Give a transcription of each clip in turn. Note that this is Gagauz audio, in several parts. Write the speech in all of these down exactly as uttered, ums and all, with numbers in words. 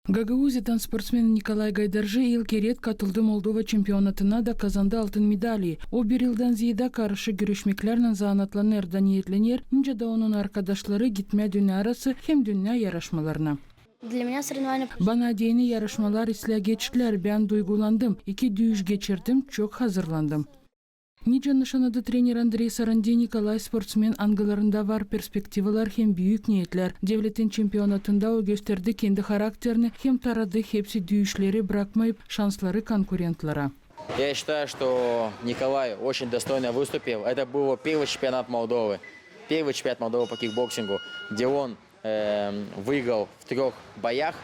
Gagauziyadan sportsmen Nikolay Gaydarji ilk keret katıldı Moldova çempionatına da kazandı altın medali. O bir yıldan ziyaada karışık güreşmeklärnän zanaatlanêr da neetlener, nicä da onun arkadaşları, gitmää dünnä arası hem dünnä yarışmalarına. Bana deyni yarışmalar islää geçtilär, bän duygulandım, iki düüş geçirdim, çok hazırlandım. Nicä nışanadı trener Andrey Sarandey, Nikolay sportsmen, angılarında var perspektivalar hem büük neetlär. Devletin çempionatında o gösterdi kendi harakterini hem taradı hepsi düüşleri, brakmayıp şansları konkurentlara. Я считаю, что Николай очень достойно выступил. Это был его первый чемпионат Молдовы. Первый чемпионат Молдовы по кикбоксингу, где он, эм, выиграл в трёх боях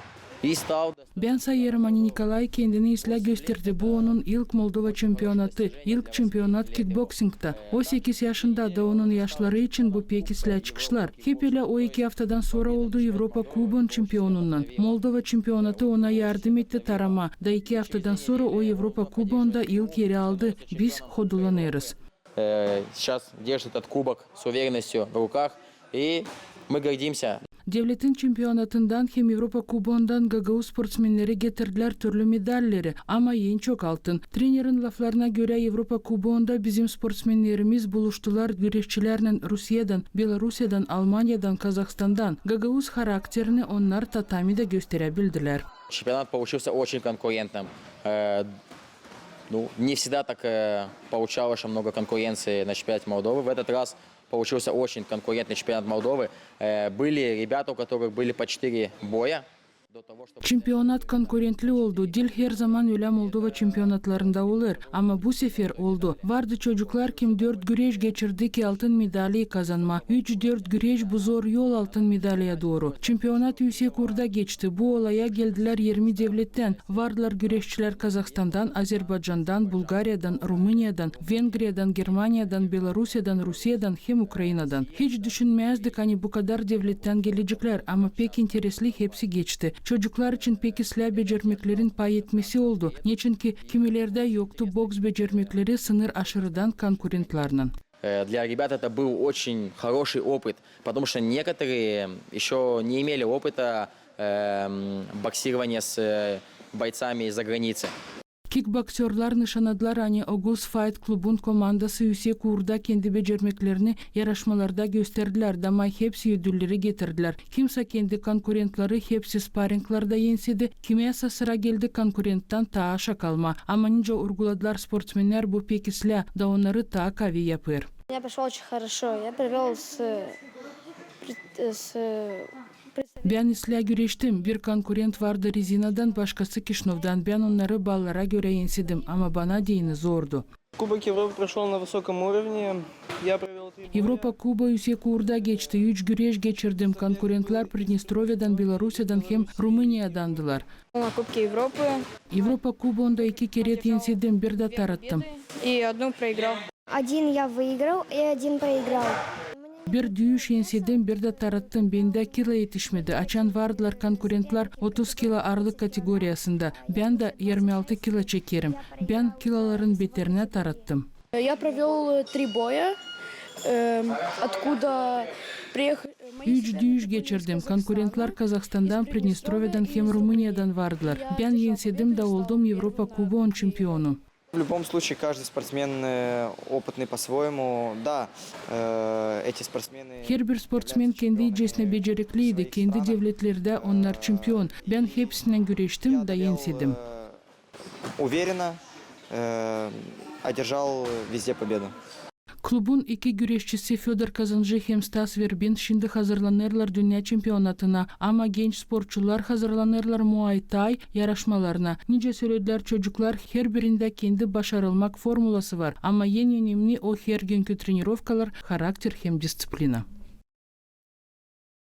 и стал Bän sayêrım, ani Nikolay kendini islää gösterdi. Bu onun ilk Moldova çempionatı, ilk çempionat kikboksingta. O sekiz yaşında da onun yaşları için bu pek islää çıkışlar. Hep ölä o iki aftadan sora oldu Evropa Kubogunu çempionunnan. Moldova çempionatı ona yardım etti taramaa. Da iki aftadan sora o Evropa Kubogunda ilk eri aldı. Biz hodulanêrız. Э, сейчас держит этот кубок с уверенностью в руках, и мы гордимся. Devletin çempionatından hem Evropa Kubogundan gagauz sportsmenneri getirdilär türlü medalleri, ama en çok altın. Trenerin laflarına görä, Evropa Kubogunda bizim sportsmennerimiz buluştular güreşçilärnän Rusiyadan, Belorusiyadan, Almaniyadan, Kazahstandan. Gagauz harakterini onnar tatamidä gösterä bildilär. Чемпионат получился очень конкурентным. Э, ну, не всегда так, э, получалось, что много конкуренции на чемпионате Молдовы. В этот раз получился очень конкурентный чемпионат Молдовы. Э, были ребята, у которых были по четыре боя до того, чтобы Çempionat konkurentli oldu. Diil her zaman ölä Moldova çempionatlarında olêr, ama bu sefer oldu. Vardı çocuklar, kim dört güreş geçirdi ki altın medali kazanmaa. Üç-dört güreş, bu zor yol altın medaliya dooru. Çempionat üüsek uurda geçti. Bu olaya geldilär irmi devlettän. Vardılar güreşçilär Kazahstandan, Azerbaycandan, Bulgariyadan, Rumıniyadan, Vengriyadan, Germaniyadan, Belorusiyadan, Rusiyadan hem Ukrainadan. Hiç düşünmäzdik, ani bu kadar devlettän geleceklär, ama pek interesli hepsi geçti. Çocuklar için pek islää becermeklerin pay etmesi oldu, neçinki kimilerdä yoktu boks becermekleri sınır aşırıdan konkurentlärnän. Э, для ребят это был очень хороший опыт, потому что некоторые ещё не имели опыта, эм, боксирования с, э, бойцами из-за границы. Kikboksörlar nışanadılar, ani Oguz Fight klubun komandası üüsek uurda kendi becermeklerini yarışmalarda gösterdilär, da may hepsi ödülleri getirdilär. Kimsä kendi konkurentleri hepsi sparinglerdä ensedi, kimäsä sıra geldi konkurenttän taa aşaa kalmaa. Ama nicä urguladılar sportsmennär, bu pek islää, da onnarı taa kavi yapêr. Я прошёл очень хорошо. Я провёл с, э, пред-, э, с, э, пред- Bän islää güreştim. Bir konkurent vardı Rezinadan, başkası Kişinövdan. Bän onnarı ballara görä ensedim, ama bana deyni zordu. Кубок Европы прошёл на высоком уровне. Я провёл три боя. Evropa Kubogu üüsek uurda geçti. Üç güreş geçirdim. Konkurentlär Pridnestrovyadan, Belorusiyadan hem Rumıniyadandılar. На Кубке Европы. Evropa Kubogunda iki keret ensedim, bir dä tarattım. И одну проиграл. Один я выиграл и один проиграл. Bir düüş ensedim, bir dä tarattım. Bendä kilo etişmedi. Açan vardılar konkurentlär otuz kilo aarlık kategoriyasında, bän dä irmi altı kilo çekerim. Bän kiloların beterinä tarattım. Я провёл, э, три боя, э, откуда приех-, э, мои соперники были из Казахстана. Üç düüş geçirdim. Konkurentlär Kazahstandan, Pridnestrovyadan hem Rumıniyadan vardılar. Bän ensedim da oldum Evropa Kubogunun çempionu. В любом случае, каждый спортсмен, э, опытный по-своему. Да, э, эти спортсмены являются чемпионами в своих странах. Herbir sportsmen kendi icesinä becerikliydi, kendi devletlerdä onnar çempion. Bän hepsinnän güreştim da ensedim. Я провёл, э, уверенно, э, одержал везде победу. Klubun iki güreşçisi Födor Kazanjı hem Stas Verbin şindi hazırlanêrlar dünnä çempionatına, ama genç sportçular hazırlanêrlar muay-tay yarışmalarına. Nicä söledilär çocuklar, herbirindä kendi başarılmak formulası var, ama en önemni o hergünkü trenirovkalar, harakter hem disţiplina.